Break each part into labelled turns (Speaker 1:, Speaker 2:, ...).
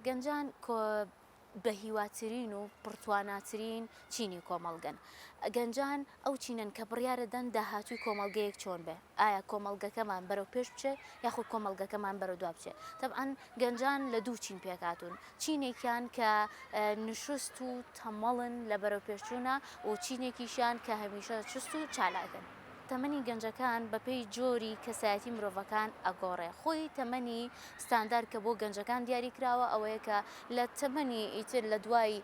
Speaker 1: گەنجان بەهیواترین و پڕتواناترین چینی کۆمەڵگەن. گەنجان ئەو چینەن کە بڕیارەدەن داهاتووی کۆمەڵگەیەک چۆن بێ، ئایا کۆمەڵگەکەمان بەرەو پێش بچێ یاخود کۆمەڵگەکەمان بەرەو دوا بچێ. تەبعەن گەنجان لە دوو چین پێکهاتوون، چینێکیان کە نشوست و تەمەڵن لە بەرەوپێشچوونە و چینێکیشیان کە هەمیشە چوست و چالاکن. تەمەنی گەنجەکان بەپێی جۆری کەسایەتی مرۆڤەکان ئەگۆڕێ. خۆی تەمەنی ستاندار کە بۆ گەنجەکان دیاری کراوە ئەوەیە کە لە تەمەنی ئیتر لە دوای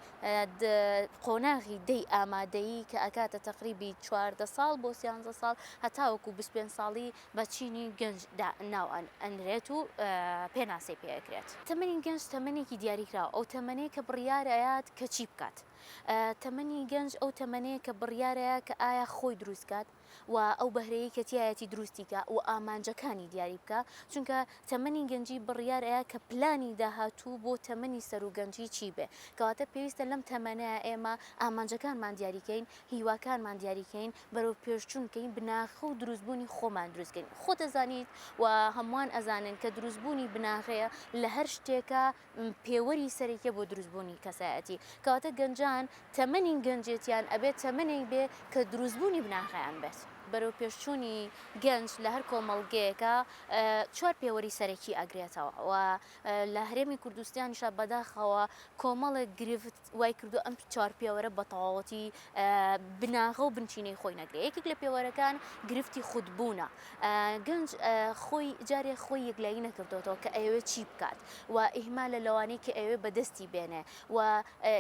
Speaker 1: قۆناغی دەی ئامادەیی کە ئەکاتە تەقریبی 14 ساڵ بۆ 13 ساڵ هەتاوەکو 25 ساڵی بە چینی گەنج ناو ئەنرێت و پێناسەی پێ ئەکرێت. تەمەنی گەنج تەمەنێکی دیاریکراوە، ئەو تەمەنەیە کە بڕیار ئەیات کە چی بکات. تەمەنی گەنج ئەو تەمەنەیە کە بڕیارەیە کە ئایا خۆی دروست کات و ئەو بەهرەیەی کە تیایەتی دروستی کا و ئامانجەکانی دیاری بکا، چونکە تەمەنی گەنجی بڕیار ئەیا کە پلانی داهاتوو بۆ تەمەنی سەروو گەنجی چی بێ. کەواتە پێویستە لەم تەمەنەیا ئێمە ئامانجەکانمان دیاری کەین، هیواکانمان دیاری کەین، بەرەو پێشچوون کەین، بناغە و دروستبوونی خۆمان دروست کەین. خۆت ئەزانیت و هەمووان ئەزانن کە دروستبوونی بناغەیە لە هەر شتێکا پێوەری سەرەکیە بۆ دروستبوونی کەسایەتی. کەواتە گەنجان تەمەنی گەنجێتیان ئەبێت تەمەنێک بێ کە دروستبوونی بناغەیان بێت. بەرەو پێشچوونی گەنج لە هەر کۆمەڵگەیەکا چوار پێوەری سەرەکی ئەگرێتەوە و لە هەرێمی کوردستانیشا بەداخەوە کۆمەڵێک گرفت وای کردووە ئەم چوار پێوەرە بە تەواوەتی بناغە و بنچینەی خۆی نەگرێ. یەکێک لە پێوەرەکان گرفتی خودبوونە. گەنج خۆی جارێ خۆی یەکلایی نەکردۆتەوە کە ئەیەوێت چی بکات و ئیهمالە لەوانەی کە ئەیەوێت بەدەستی بێنێ و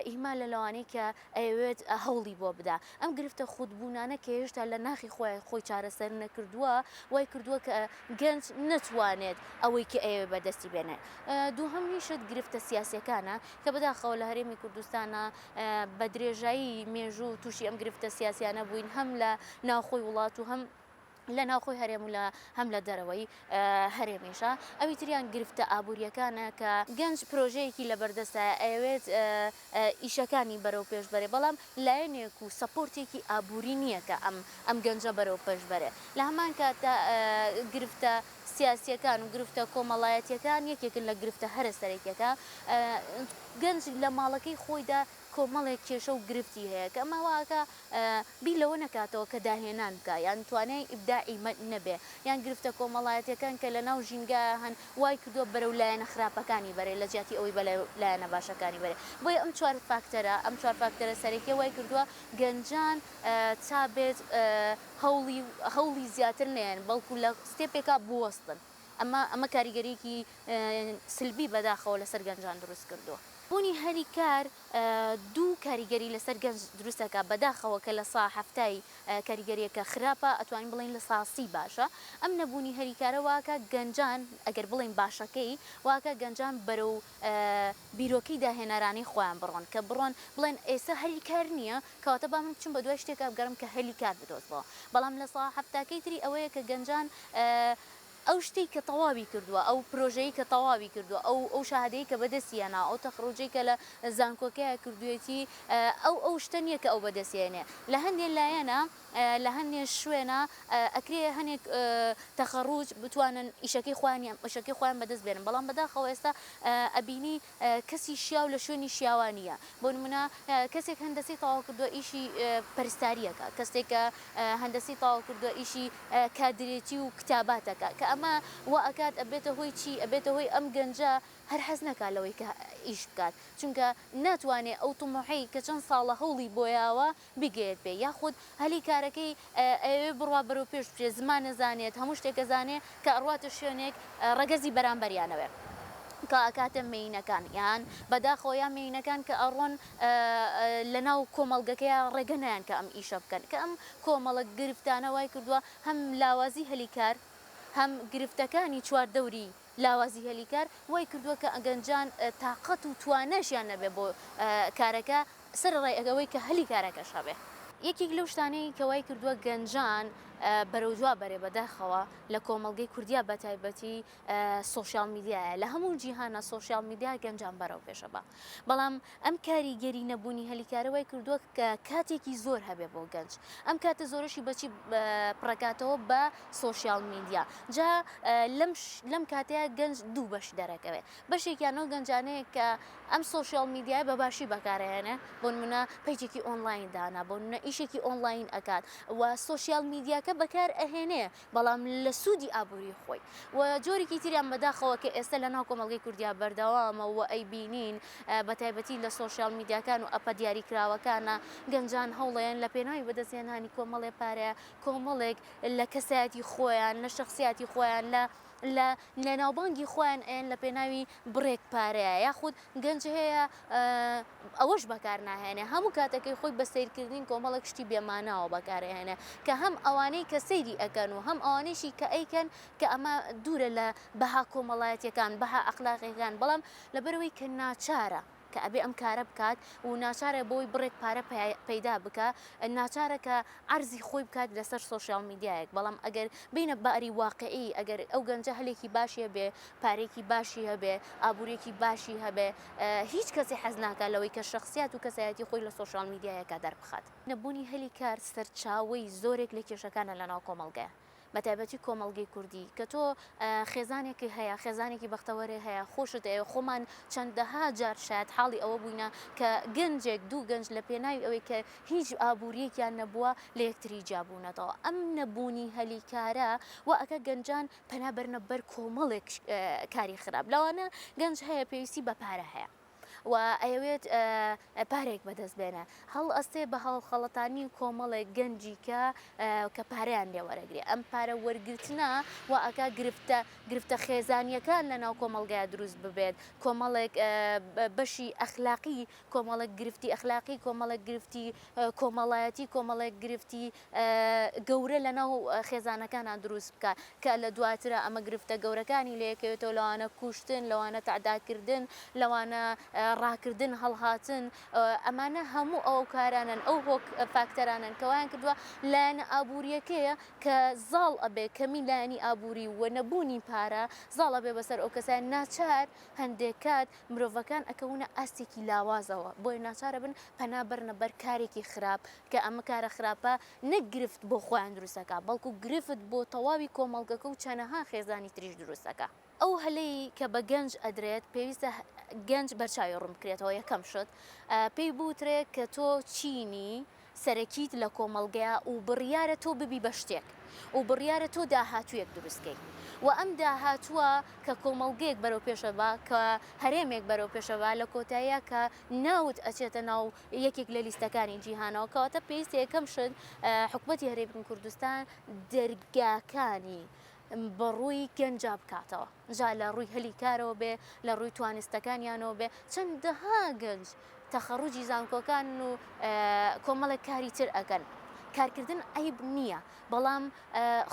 Speaker 1: ئیهمالە لەوانەی کە ئەیەوێت هەوڵی بۆ بدا. ئەم گرفتە خودبوونانە کە هێشتا لە ناخی خۆی خۆی چارەسەر نەکردووە وای کردووە کە گەنج نەتوانێت ئەوەی کە ئەیەوێت بەدەستی بێنێ. دووهەمیشت گرفتە سیاسیەکانە کە بەداخەوە لە هەرێمی کوردستانا بە درێژایی مێژوو تووشی ئەم گرفتە سیاسیانە بووین هەم لە ناوخۆی وڵات و هەم لە ناوخۆی هەرێم و لە هەم لە دەرەوەی هەرێمیشە. ئەوی تریان گرفتە ئابوورییەکانە کە گەنج پرۆژەیەکی لەبەردەستە ئەیەوێت ئیشەکانی بەرەو پێش بەرێ بەڵام لایەنێک و سەپۆرتێکی ئابووری نییە کە ئەم ئەم گەنجە بەرەو پێش بەرێ. لە هەمان کاتدا گرفتە سیاسییەکان و گرفتە کۆمەڵایەتییەکان یەکێکن لە گرفتە هەرە سەرەکییەکان. گەنج لە ماڵەکەی خۆیدا کۆمەڵێک کێشە و گرفتی هەیە کە ئەمە وا ئەکا بیر لەوە نەکاتەوە کە داهێنان بکا یان توانای ئیبداعی نەبێ یان گرفتە کۆمەڵایەتیەکان کە لە ناو ژینگە هەن وای کردووە بەرەو لایەنە خراپەکانی بەرێ لە جیاتی ئەوەی بە لایەنە باشەکانی بەرێ بۆیە ئەم چوار فاکتەرە ئەم چوار فاکتەرە سەرەکیە وای کردووە گەنجان تا بێت هەوڵی هەوڵی زیاتر نەیەن بەڵکو لە ستێپێکا بوەستن ئەمە ئەمە کاریگەریەکی سلبی بەداخەوە لەسەر گەنجان دروست کردووە. بوونی هەلی کار دوو کاریگەری لەسەر گەنج دروست دەکات، بەداخەوە کە لە سا حەفتای کاریگەریەکە خراپە ئەتوانین بڵێین لە سا سی باشە، ئەم نەبوونی هەلی کارە واکا گەنجان ئەگەر بڵێین باشەکەی واکا گەنجان بەرەو بیرۆکەی داهێنەرانەی خۆیان بڕۆن کە بڕۆن بڵێن ئێستا هەلی کار نییە کەواتە با من بچم بەدوای شتێکا بگەڕێم کە هەلی کار بدۆزمەوە، بەڵام لە سا حەفتاکەی تری ئەوەیە کە گەنجان ئەو شتەی کە تەواوی کردووە، ئەو پرۆژەی کە تەواوی کردووە، ئەو ئەو شەهادەی کە بەدەستی هێناوە، ئەو تەخڕوجەی کە لە زانکۆکەیا کردوویەتی، ئەو ئەو شتە نییە کە ئەو بەدەستی هێنێ. لە هەندێ لایەنە، لە هەندێ شوێنە ئەکرێ هەنێک تەخەڕوج بتوانن ئیشەکەی خۆیان ئیشەکەی خۆیان بەدەست بێنن، بەڵام بەداخەوە ئێستا ئەبینی کەسی شیاو لە شوێنی شیاوا نییە. بۆ نموونە کەسێک هەندەسەی تەواو کردووە ئیشی پەرستاری ئەکا، کەسێک کە هەندەسەی تەواو کردووە ئیشی کادرێتی و کتابات ئەکا، کە ئەمە وا ئەکات ئەبێتە هۆی چی؟ ئەبێتە هۆی ئەم گەنجە هەر حەز نەکا لەوەی کە ئیش بکات، چونکە ناتوانێ ئەو تموحەی کە چەند ساڵە هەوڵی بۆ یاوە بیگەیەت پێی، یاخود هەلی کارەکەی ئەیەوێ بڕوا بەرەو پێش بچێ، زمان ئەزانێت، هەموو شتێک ئەزانێ، کە ئەڕواتە شوێنێک ڕەگەزی بەرامبەریان ئەوێ کە ئەکاتە مێینەکان، یان بەداخەوە یان مێینەکان کە ئەڕۆن لەناو کۆمەڵگەکەیا ڕێگە نایەن کە ئەم ئیشە بکەن، کە ئەم کۆمەڵە گرفتانە وای کردووە هەم لاوازی هەلی کار، هەم گرفتەکانی چواردەوری لاوازی هەلی کار وای کردووە کە گەنجان تاقەت و تواناشیان نەبێ بۆ کارەکە، سەرەڕای ئەوەی کە هەلی کارەکەش هەبێ. یەکێک لەو شتانەی کە وای کردووە گەنجان بەرەو دوا بەرێ بەداخەوە لە کۆمەڵگەی کوردیا بە تایبەتی سۆشیال میدیایە لە هەموو جیهانە سۆشیال میدیا گەنجان بەرەو پێشە بە بەڵام ئەم کاریگەری نەبوونی هەلیکارە وای کردووە کە کاتێکی زۆر هەبێ بۆ گەنج ئەم کاتە زۆرەشی بەچی پڕەکاتەوە بە سۆشیال میدیا جا لەم لەم کاتەیە گەنج دوو بەش دەرەکەوێ بەشێکیان ئەو گەنجانەیە کە ئەم سۆشیال میدیایە بە باشی بەکارئەهێنێ بۆ نمونە پەیجێکی ئۆنلاین دانا بۆ نمونە ئیشێکی ئۆنلاین ئەکات و سۆشیال میدیاکە بەکار ئەهێنێ بەڵام لە سوودی ئابووری خۆی و جۆرێکی تریان بەداخەوە کە ئێستا لە ناو کۆمەڵگەی کوردیا بەردەوامە و ئەیبینین بە تایبەتی لە سۆشیال میدیاکان و ئەپە دیاریکراوەکانە گەنجان هەوڵەیەن لە پێناوی بەدەستهێنانی کۆمەڵێ پارەیە کۆمەڵێک لە کەسایەتی خۆیان لە شەخسیاتی خۆیان لە لە لە ناوبانگی خۆیان ئەیەن لە پێناوی بڕێک پارەیە یاخود گەنج هەیە ئەوەش بەکار ناهێنێ هەموو کاتەکەی خۆی بە سەیرکردنی کۆمەڵێک شتی بێماناوە بەکارئەهێنێ کە هەم ئەوانەی کە سەیری ئەکەن و هەم ئەوانەیشی کە ئەیکەن کە ئەمە دوورە لە بەها کۆمەڵایەتیەکان بەها ئەخلاقیەکان بەڵام لەبەرئەوەی کە ناچارە کە ئەبێ ئەم کارە بکات و ناچارە بۆی بڕێک پارە پەیدا بکا ناچارە کە عەرزی خۆی بکات لەسەر سۆشیال میدیایەک بەڵام ئەگەر بینە باری واقعی ئەگەر ئەو گەنجە هەلێکی باشی هەبێ پارێکی باشی هەبێ ئابووریەکی باشی هەبێ هیچ کەسی حەز ناکات لەوەی کە شخصیات و کەسایەتی خۆی لە سۆشیال میدیایەکە دەربخات. نەبوونی هەلی کار سەرچاوەی زۆرێک لە کێشەکانە لەناو کۆمەڵگەیا. بەتایبەتی کۆمەڵگەی کوردی کە تۆ خێزانێکی هەیە خێزانێکی بەختەوەرێ هەیە خۆشت ئەوێ خۆمان چەندەها جار شایەت حاڵی ئەوە بووینە کە گەنجێک دوو گەنج لە پێناوی ئەوەی کە هیچ ئابووریەکیان نەبووە لە یەکتری جیابوونەتەوە ئەم نەبوونی هەلی کارە وا ئەکا گەنجان پەنا بەرنە بەر کۆمەڵێک کاری خراپ لەوانە گەنج هەیە پێویستی بە پارە هەیە. و ئەیەوێت پارەیەک بەدەست بێنێ هەڵئەستێ بە هەڵخەڵەتانی کۆمەڵێک گەنجی کە کە پارەیان لێ وەرەگرێ ئەم پارە وەرگرتنە وا ئەکا گرفتە گرفتە خێزانیەکان لە ناو کۆمەڵگای دروست ببێت کۆمەڵێک بەشی ئەخلاقی کۆمەڵێک گرفتی ئەخلاقی کۆمەڵێک گرفتی کۆمەڵایەتی کۆمەڵێک گرفتی گەورە لە ناو خێزانەکانا دروست بکا کە لە دواترا ئەمە گرفتە گەورەکانی لێکەوێتەوە لەوانە کوشتن لەوانە تەعداکردن لەوانە ڕاکردن هەڵهاتن ئەمانە هەموو ئەو کارانەن ئەو هۆک فاکتەرانەن کە وایان کردووە لایەنە ئابووریەکەیە کە زاڵ ئەبێ کەمی لایەنی ئابووری و نەبوونی پارە زاڵ ئەبێ بەسەر ئەو کەسە ناچار هەندێک کات مرۆڤەکان ئەکەونە ئاستێکی لاوازەوە بۆیە ناچارەبن پەنا بەرنە بەر کارێکی خراپ کە ئەمە کارە خراپە نەک گرفت بۆ خۆیان دروست ئەکا بەڵکو گرفت بۆ تەواوی کۆمەڵگەکە و چەنەها خێزانی تریش دروست ئەکا. ئەو هەلەی کە بە گەنج ئەدرێت پێویستە گەنج بەرچاوی ڕوون بکرێتەوە یەکەم شت پێی بوترێ کە تۆ چینی سەرەکیت لە کۆمەڵگەیا و بڕیارە تۆ ببی بە شتێک و بڕیارە تۆ داهاتوویەک دروست کەی و ئەم داهاتووە کە کۆمەڵگەیەک بەرەو پێشە با کە هەرێمێک بەرەو پێشە با لە کۆتاییا کە ناوت ئەچێتە ناو یەکێک لە لیستەکانی جیهانەوە کەواتە پێویستە یەکەم شت حکومەتی هەرێمی کوردستان دەرگاکانی بەڕووی گەنجا بکاتەوە جا لە ڕووی هەلی کارەوە بێ لە ڕووی توانستەکانیانەوە بێ چەندەها گەنج تەخەڕوجی زانکۆکان و کۆمەڵێک کاری تر ئەکەن کارکردن عیب نییە بەڵام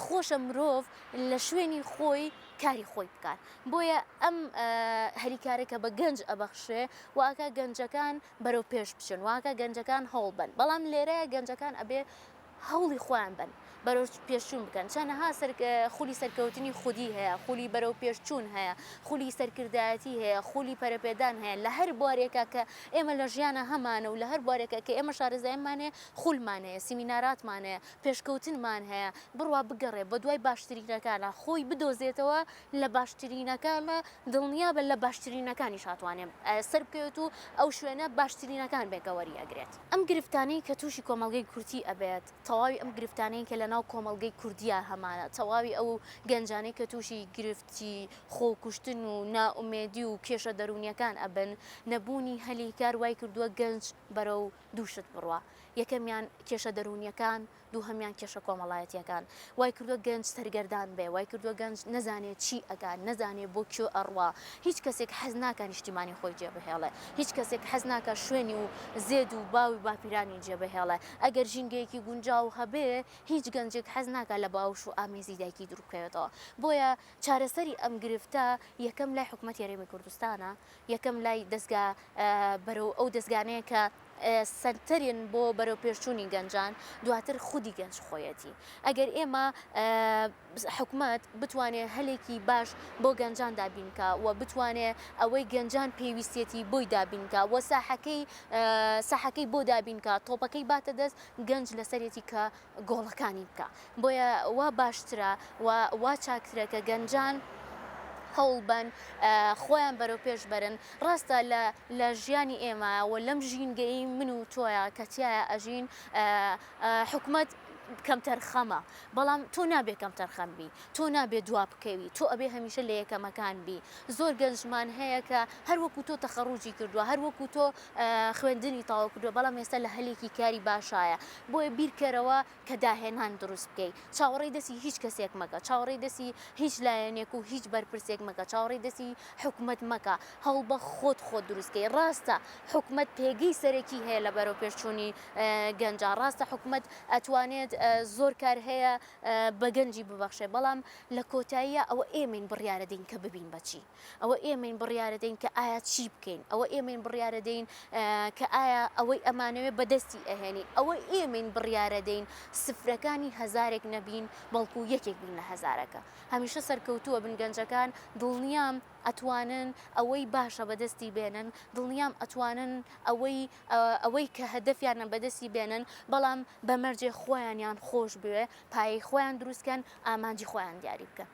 Speaker 1: خۆشە مرۆڤ لە شوێنی خۆی کاری خۆی بکات بۆیە ئەم هەریکارە کە بە گەنج ئەبەخشێ واکە گەنجەکان بەرەو پێش بچن واکە گەنجەکان هەوڵ بن بەڵام لێرە گەنجەکان ئەبێ هەوڵی خۆیان بەن بەرەو پێشچوون بکەن چەنەها سەر خولی سەرکەوتنی خودی هەیە خولی بەرەو پێشچوون هەیە خولی سەرکردایەتی هەیە خولی پەرەپێدان هەیە لە هەر بوارێکا کە ئێمە لە ژیانە هەمانە و لە هەر بوارێکا کە ئێمە شارەزاییمان هەیە خولمان هەیە سیمیناراتمان هەیە پێشکەوتنمان هەیە بڕوا بگەڕێ بەدوای باشترینەکانە خۆی بدۆزێتەوە لە باشترینەکانە دڵنیابە لە باشترینەکانیش ئەتوانێ سەربکەوێت و ئەو شوێنە باشترینەکان بێ کە وەری ئەگرێت. ئەم گرفتانەی کە تووشی کۆمەڵگەی کورتی ئەبێت، تەواوی ئەم گرفتانەی کە لەناو کۆمەڵگەی کوردیا هەمانە، تەواوی ئەو گەنجانەی کە تووشی گرفتی خۆکوشتن و نائومێدی و کێشە دەروونیەکان ئەبن، نەبوونی هەلی کار وای کردووە گەنج بەرەو دوو شت بڕوا، یەکەمیان کێشە دەروونیەکان، دووهەمیان کێشە کۆمەڵایەتیەکان وای کردوە گەنج سەرگەردان بێ وای کردوە گەنج نەزانێ چی ئەکا نەزانێ بۆ کوێ ئەڕوا هیچ کەسێک حەز ناکا نیشتیمانی خۆی جێ بهێڵێ هیچ کەسێک حەز ناکا شوێنی و زێد و باوی باپیرانی جێ بهێڵێ ئەگەر ژینگەیەکی گونجاو هەبێ هیچ گەنجێک حەز ناکا لە باوش و ئامێزی دایکی دوور بکەوێتەوە بۆیە چارەسەری ئەم گرفتە یەکەم لای حکومەتی هەرێمی کوردستانە یەکەم لای دەزگا بەرەو ئەو دەزگانەیە کە. سەنتەرن بۆ بەرەوپێشچوونی گەنجان، دواتر خودی گەنج خۆیەتی. ئەگەر ئێمە حکومەت بتوانێ هەلێکی باش بۆ گەنجان دابین کا و بتوانێ ئەوەی گەنجان پێویستیەتی بۆی دابین کا و ساحەکەی ساحەکەی بۆ دابین کا، تۆپەکەی باتە دەست، گەنج لەسەرێتی کە گۆڵەکانی بکا. بۆیە وا باشترە و وا چاکترە کە گەنجان هەوڵ بەن خۆیان بەرەو پێش بەرن. ڕاستە لە لە ژیانی ئێمە و لەم ژینگەی من و تۆیا کە تیایا ئەژین حکومەت کەمتەرخەمە، بەڵام تۆ نابێ کەمتەرخەم بی، تۆ نابێ دوا بکەوی، تۆ ئەبێ هەمیشە لە یەکەمەکان بی. زۆر گەنجمان هەیە کە هەر وەکو تۆ تەخەڕوجی کردووە، هەر وەکو تۆ خوێندنی تەواو کردووە، بەڵام ئێستا لە هەلێکی کاری باشایە. بۆیە بیرکەرەوە کە داهێنان دروست بکەی. چاوەڕێی دەستی هیچ کەسێک مەکە، چاوەڕێی دەستی هیچ لایەنێک و هیچ بەرپرسێک مەکە، چاوەڕێی دەستی حکومەت مەکە، هەوڵبە خۆت خۆت دروست کەی. ڕاستە حکومەت پێگەی سەرەکی هەیە لە بەرەوپێشچوونی گەنجان، ڕاستە حکومەت ئەتوانێت زۆر کار هەیە بە گەنجی ببەخشێ، بەڵام لە کۆتاییا ئەوە ئێمەین بڕیارەدەین کە ببین بە چی. ئەوە ئێمەین بڕیارەدەین کە ئایا چی بکەین، ئەوە ئێمەین بڕیارەدەین کە ئایا ئەوەی ئەمانەوێ بەدەستی ئەهێنین، ئەوە ئێمەین بڕیارەدەین سفرەکانی هەزارێک نەبین بەڵکو یەکێک بین لە هەزارەکە. هەمیشە سەرکەوتووە بن گەنجەکان، دڵنیام ئەتوانن ئەوەی باشە بەدەستی بێنن، دڵنیام ئەتوانن ئەوەی ئەوەی کە هەدەفیانە بەدەستی بێنن، بەڵام بە مەرجێ خۆیانیان خۆش بوێ، پایەی خۆیان دروست کەن، ئامانجی خۆیان دیاری بکەن.